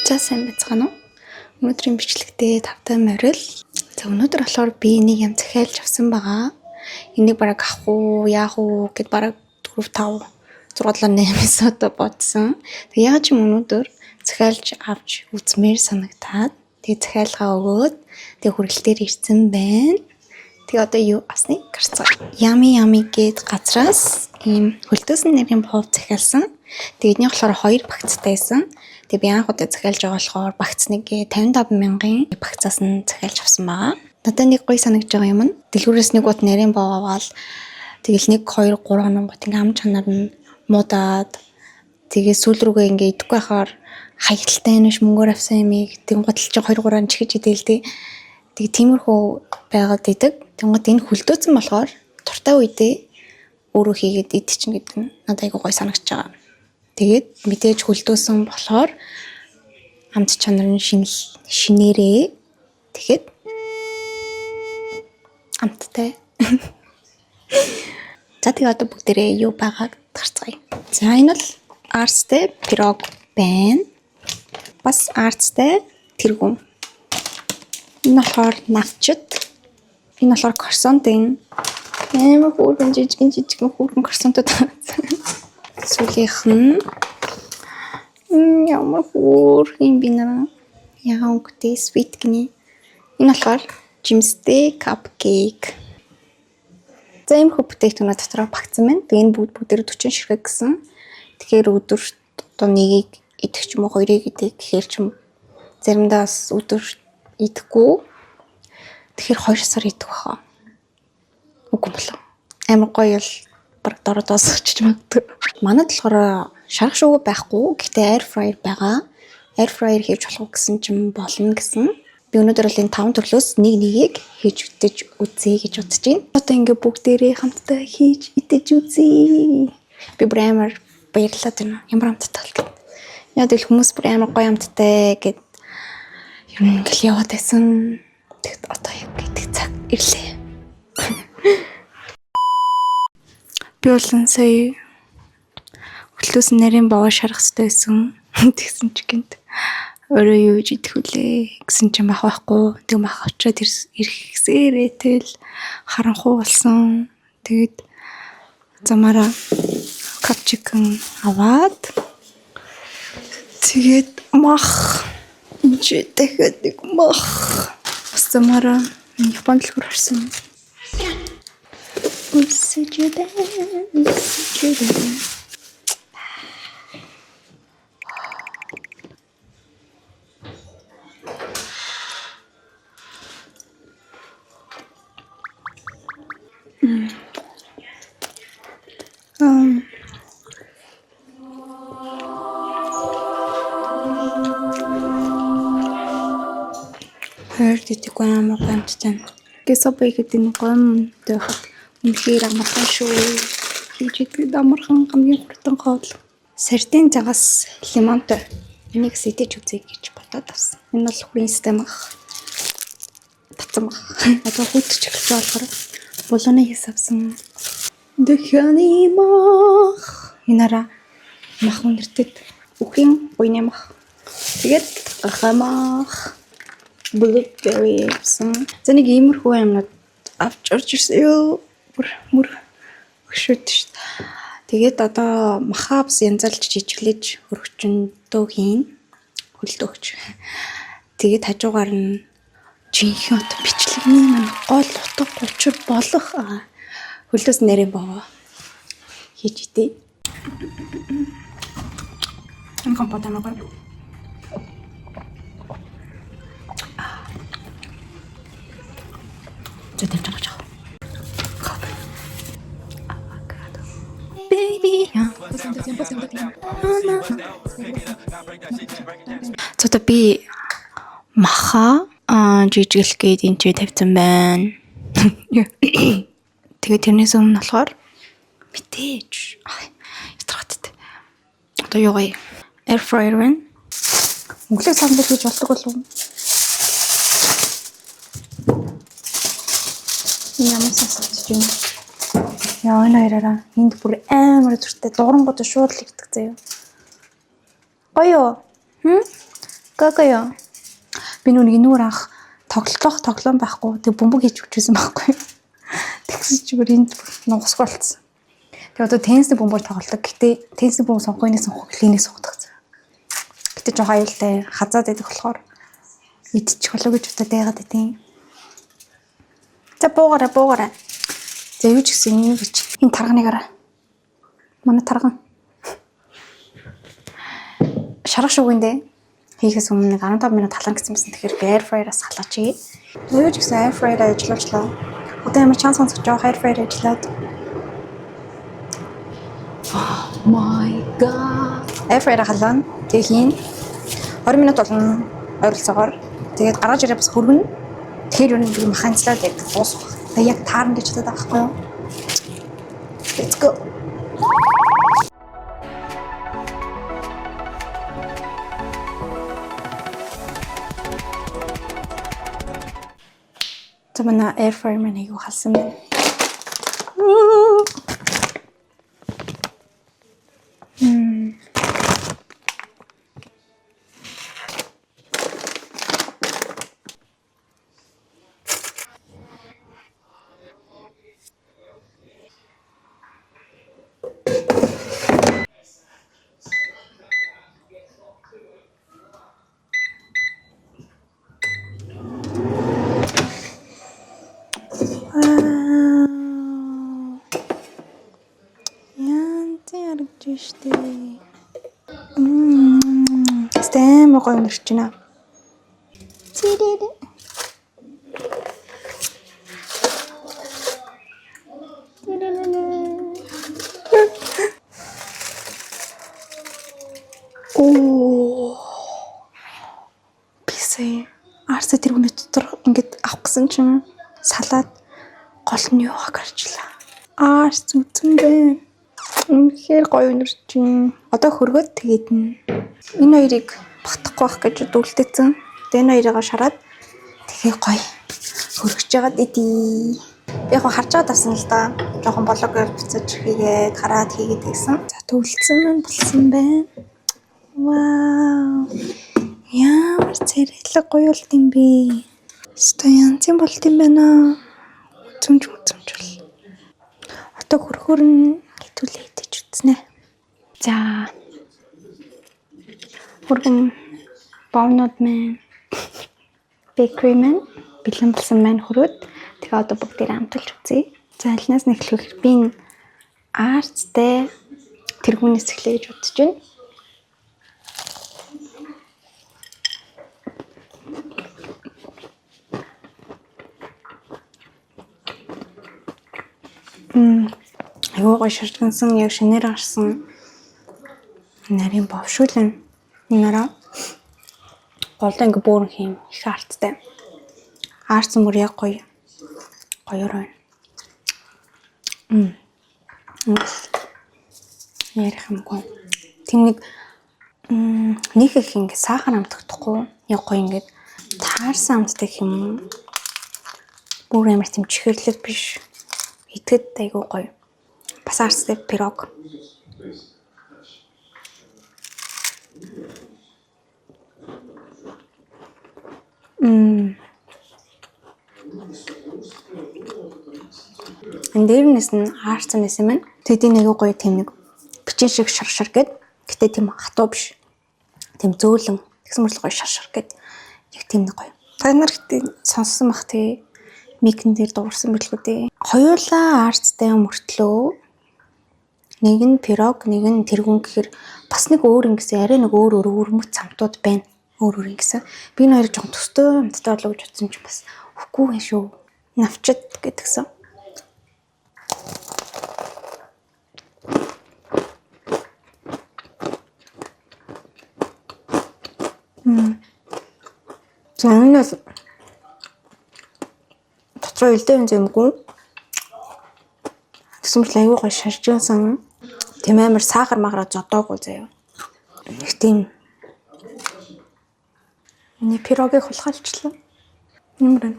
За, сайн байцгаана уу? Өнөөдрийн бичлэгтээ тавтай морил. За, өнөөдөр болохоор би нэг юм захиалж авсан байгаа. Энийг бараг авах уу, яах уу гэд бараг 4 5 6 7 8 удаа бодсон. Тэг яаж юм өнөөдөр захиалж авч үзмээр санагтаад тэг захиалгаа өгөөд тэг хүргэлтээр ирсэн байна. Тэг одоо юу авсныг гарцгаа. Yummy Yummy гэд газраас ийм хөлдөөсөн нэрийн пов захиалсан. Тэг эдний болохоор хоёр багцтай байсан. Тэг би анх удаа захиалж байгаа болохоор багц нэг 55 мянган багцаас нь захиалж авсан байгаа. Надад нэг гоё санагдж байгаа юм нь дэлгүүрээс нэг бут нарийн боо аваад тэгэл 1 2 3 хоног гот ингээм ам чанар нь муудаад тэгээ сүүл рүүгээ ингээ идэхгүй байхаар хаягдaltaй юм ш мөнгөөр авсан юмыг тэгэн гутал чи 2 3 чихэж идэл тэг. Тэг тиймэрхүү байгаад идэг. Тэнгууд энэ хөлдөөцөн болохоор туртай үедээ өөрөө хийгээд идчихин гэдэг нь надад айгуу гоё санагдаж байгаа. Тэгээд мэдээж хөлдөөсөн болохоор амт чанар нь шинэл шинээрээ тэгэхэд амттай. За, тэгээ одоо бүгдээрээ юу байгааг гарцгаая. За, энэ бол арстай пирог байна. Бас арцтай тэргүүн. Энэ болохоор навчит. Энэ болохоор корсонт энэ. Амар хөөрхөн жижигэн жижигэн хөөрхөн корсонтууд байна. Сүүлийнх нь ямар хөөрхөн юм бэ наа. Ягаан өнгөтэй sweet гинэ. Энэ болохоор жимстэй cupcake. За, ийм хөө бүтээгдэхүүнүүд дотроо багтсан байна. Тэгээ энэ бүгд бүгдээр 40 ширхэг гэсэн. Тэгэхээр өдөрт одоо нэгийг идэх ч юм уу хоёрыг идэх гэхээр ч юм заримдаа бас өдөрт идэхгүй. Тэгэхээр 2 сар идэх баха. Үгүй болов. Амар гоё л баг дороо дуусгачих магадгүй. Манад болохоор шарах шүүгөө байхгүй. Гэхдээ air fryer байгаа. Air fryer хийж болох уу гэсэн чинь болно гэсэн. Би өнөөдөр бол энэ таван төрлөөс нэг нэгийг хийж үтэж үзье гэж бодож байна. Одоо ингээ бүгдээрээ хамтдаа хийж идэж үзье. Би бүр амар баярлалаа байна. Ямар амттай бол гэд. Яг л хүмүүс бүр амар гоё амттай гэд ер нь ингээл яваад байсан. Тэгэхэд одоо яг идэх цаг ирлээ. Би болон сая хөтлөөс нарийн бовоо шарах хэрэгтэй байсан. Тэгсэн чи гинт өөрөө юу гэж идэх вүлээ гэсэн чинь мах байхгүй. Тэг мах авчаад ирэхсээрээ тэгэл харанхуй болсон. Тэгээд замаараа cup chicken аваад тэгээд мах энэ чи дахиад нэг мах бас замаараа Японд дэлгүүр харсан. Өсөж байна, өсөж байна. Хоёр дидэггүй амар гоё амттай. Тэгээ Subway гэдэг нэг гоё юмтай байхад үнэхээр амархан шүү. Хийж идэхэд амархан хамгийн хурдан хоол. Сардин загас лимонтой. Энийг сэтэж үзье гэж бодоод авсан. Энэ бол хүрийн систем ах. Татсан баг. Одоо хүүтч эхэлж байгаа болохоор булууны хис авсан. Дэхяны мах. Энэ араа мах үнэртэд. Үхийн гуйны мах. Тэгээд гахай мах. Blueberry авсан. За, нэг иймэрхүү юмнууд авч орж ирсэн. Йоо, бүр мөр хөшөөд шүү дээ. Тэгээд одоо махаа бас янзалж жижиглэж хөрөгчөндөө хийн. Хөлдөөгч. Тэгээд хажуугаар нь жинхэнэ одоо бичлэгний маань гол утга учир болох хөлөөс нэрийн боо хийж идэ. Энэ компот амар гоё. За, тавьж байгаа жаа. Авокадо. Baby. За, одоо би маха жижиглэх гээд энэ ч тавьсан байна. Тэгээд тэрнээс өмнө болохоор мэдээж ятгахад. Одоо юу гоё. Air fryer байна. Мөглөг сандал хийж болдог болов уу? Энэ ямар сонсогдож байна? Яа, энэ хоёроо энд бүр амар зүртэй дуурангууд шууд л ирдэг заяа. Гоё юу? Хм? Гогоё. Би нүг энүүр анх тоглох тоглоом байхгүй. Тэг бөмбөг хийж өгчээсэн байхгүй. Тэгсэн чи бүр энд нугасгүй болцсон. Тэг одоо теннисний бөмбөөр тоглодог. Гэтэ теннисний бөмбөг сонгох энийг сонгох энийг сонгодог. Гэтэ жоохон аюултай хазаад байдаг болохоор идчих болоо гэж бодоод байгаад идэв. За буугаарай буугаарай. За юу ч гэсэн юм гэж энэ тарганыг хараа. Манай тарган. Шарах шүүгэндээ хийхээс өмнө нэг 15 минут халаан гэсэн байсан. Тэгэхээр би air fryer-аас халаачих. Юу ч гэсэн air fryer-аар ажиллуулчлаа. Одоо ямар чанс сонсож байгаа air fryer ажиллаад. Oh my god. Air fryer халаан. Тэг хийн. 20 минут болно ойролцоогоор. Тэгээд гаргаж ирээ бас хөргөнө. Тэгэхээр юу нэг маханцлаад яг дуусах. Тэгээ яг таарна гэж бодоод байгаа байхгүй юу? Let's go. За манай air fryer маань айгүй халсан байна. Вау. Янзын харагдаж штэ. Мм. Стэм гоё өнөрч байна. Цэрэрэ. Оо. Би сая арса тэргүүний дотор ингээд авах гэсэн чинь салаад гол нь юу гарчлаа. Арс үзэн бэ. Үнэхээр гоё өнөрч чинь. Одоо хөргөөд тэгээд нь энэ хоёрыг багтахгүй байх гэж дүлтэцэн. Тэгээ энэ хоёрыгоо шараад тэгээ гоё хөргөж жагаад идий. Би яг харж байгаад авсан л да. Жохон блогер буцаж хийгээд хараад хийгээд гэсэн. За төвлөсөн маань болсон байна. Вау. Ямар царайлаг гоё болт юм бэ? Өстой янзын болт юм байна. Үзэмж үзэмж бол. Одоо хөрхөр нь хитүүлээ идэж үзнэ. За. Хөргөн бовнод маань bakery маань бэлэн болсон маань хөрөөд тэгээ одоо бүгдээр амталж үзье. За альнаас нь эхлэх би энэ арцтай тэргүүнээс эхлэе гэж бодож байна. Айгүй гоё ширтгэнсэн яг шинээр гарсан нарийн бовшуулна. Нараа голдоо ингээ бөөрн хийм их арттай. Арц мөр яг гоё гоёор байна. Мм. Ярих юмгүй. Тэм нэг нэг их ингээ сахар амтагдахгүй яг гоё ингээд таарсан амттай гэх юм уу? Бүр амар тийм чихэрлэг биш. Идэхэд айгүй гоё. Бас арцтай пирог. Энэ дээрнээс нь арцсан байсан юм байна. Тэгэд энэ айгүй гоё тийм нэг бичэн шиг шар шар гэд. Гэтэ тийм хатуу биш. Тийм зөөлөн. Тэгсэн мөртлөө гоё шар шар гэд. Яг тийм нэг гоё. Та нар гэтээ сонссон бах тий. Микэн дээр дуурсан билгүү дээ. Хоёулаа арцтай мөртлөө нэг нь пирог, нэг нь тэргүүн гэхэр бас нэг өөр ингэсэн арай нэг өөр өөр өрмөц самтууд байна. Өөр өөр ингэсэн. Би энэ хоёр жоохон төстэй амттай болов гэж бодсон чинь бас үгүй юм шүү. Навчид гэдгсэн. За энэ бол дотроо элдэн юм зэмгүй. Тэгсэн мэт аюу гой шарж байсан. Тийм амар сахар маграа зодоогүй заяа. Нэг тийм Миний пирогийг хулгайлчлаа. Ямар вэ?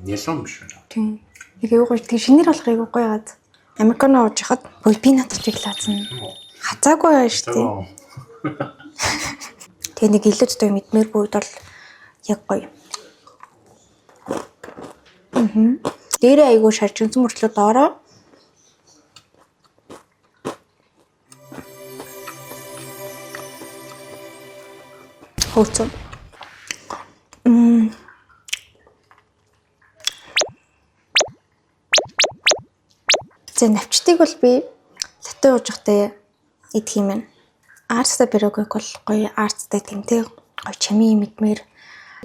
Нялуун биш үү? Тийм. Нэг аюу гой тийм шинээр болох аюу гоё гад. Американо ууж хахад бо би надад чиг лаазна. Хазаагүй байна шүү дээ. Тэгээ нэг илүү дутуу юм идмээргүй үед бол яг гоё. Дээрээ айгүй шарж үнсэн мөртлөө доороо хөөцөн. За, навчтыг бол би латте ууж байхдаа идэх юм байна. Арцтай пирогыг бол гоё арцтай тэмтэй гоё чамин мэдмээр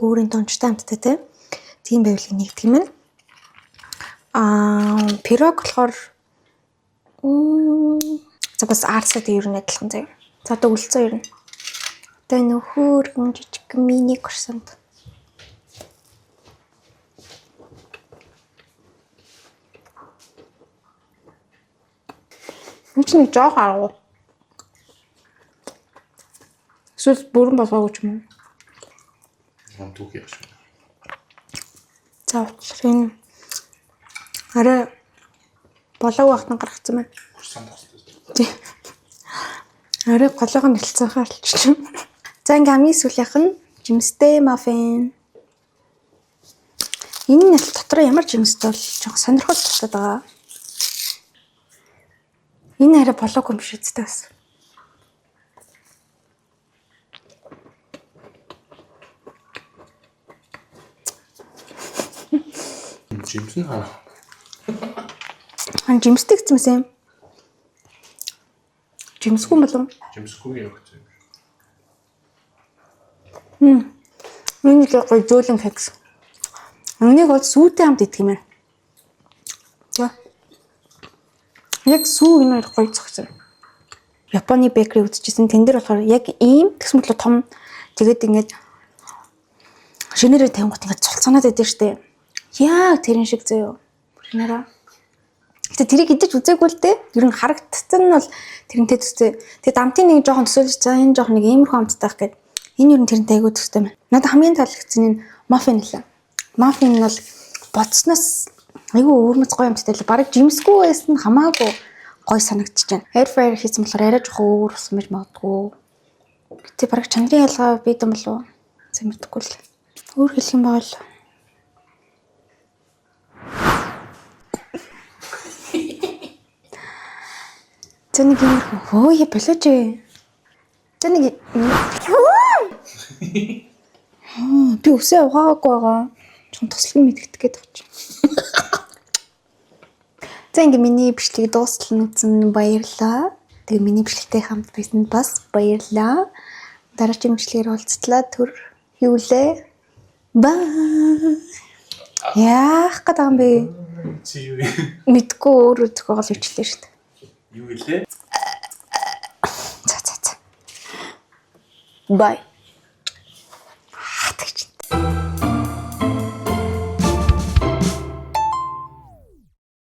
өөрийн донжтой амттай те. Тийм байвал нэгдэх юм байна. Пирог болохоор за бас арцтай ер нь адилхан заяа. За, одоо үлцэн ер нь. Одоо энэ хөөрхөн жижиг мини круассант. Энэ чинь нэг жоох аргу. Эсвэл бүрэн болгоогүй ч юм уу? Мам түүх яах шүү. За, учир энэ арай болоогүй байхад нь гаргацсан байна. Курсан тастай. Тий. Арай голоог нь хэлцээхээ алччих. За, ингээм хамгийн сүүлийнх нь жимстэй маффин. Энэ нь л дотор ямар жимстэй бол жоох сонирхол татаад байгаа. Энэ арай болоогүй юм биш үстэй бас. Жимс нь харах. Хан жимстэй гэсэн мэс юм. Жимсгүй болов? Жимсгүй явах юм. Энэ л гоё зөөлөн кекс. Энийг бол сүүтэй хамт идэх юм байна. За. Яг сүү энэ хоёр гоё зогсон. Японы bakery үзчихсэн. Тэн дээр болохоор яг ийм тэгсэн мэтлээ том тэгээд ингээд шинээрээ тавингууд ингээд цулцганаад байдаг штэ. Яг тэрэн шиг заяо. Бүрнээрээ. Гэтэ тэрийг идэж үзээгүй л дээ. Ер нь харагдсан нь бол тэрнтэй төстэй. Тэгээд амтын нэг жоохон төсөөлж за энэ жоохон нэг иймэрхүү амттай байх гээд энэ ер нь тэрнтэй айгүй төстэй байна. Надад хамгийн таалагдсан нь маффин лээ. Маффин нь бол бодсноос айгүй өвөрмөц гоё амттай л. Бараг жимсгүй байсан нь хамаагүй гоё санагдчихэж байна. Air fryer хийсэн болохоор арай жоохон өөр болсон байж магадгүй. Гэтэ бараг чанарын ялгаа бидэн болов уу? Сайн мэдэхгүй л. Өөр хэлэх юм байгаа л. За, нэг иймэрхүү. Хөө я болооч ээ. За, нэг Аа, би үсээ угаагагүй байгаа. Чон тослог мэдгдэх гээд байгаа чи. За, ингээ миний бичлэг дуустал нь үзсэн баярлаа. Тэгээ миний бичлэгтэй хамт байсанд бас баярлаа. Дараагийн бичлэгээр уулзтлаа. Түр юу лээ? Bye. Яах гээд байгаа юм бэ? Чи юу Мэдгүй өөрөө зөхиогоол бичлээ шүү дээ. юу гэлээ? За. Bye.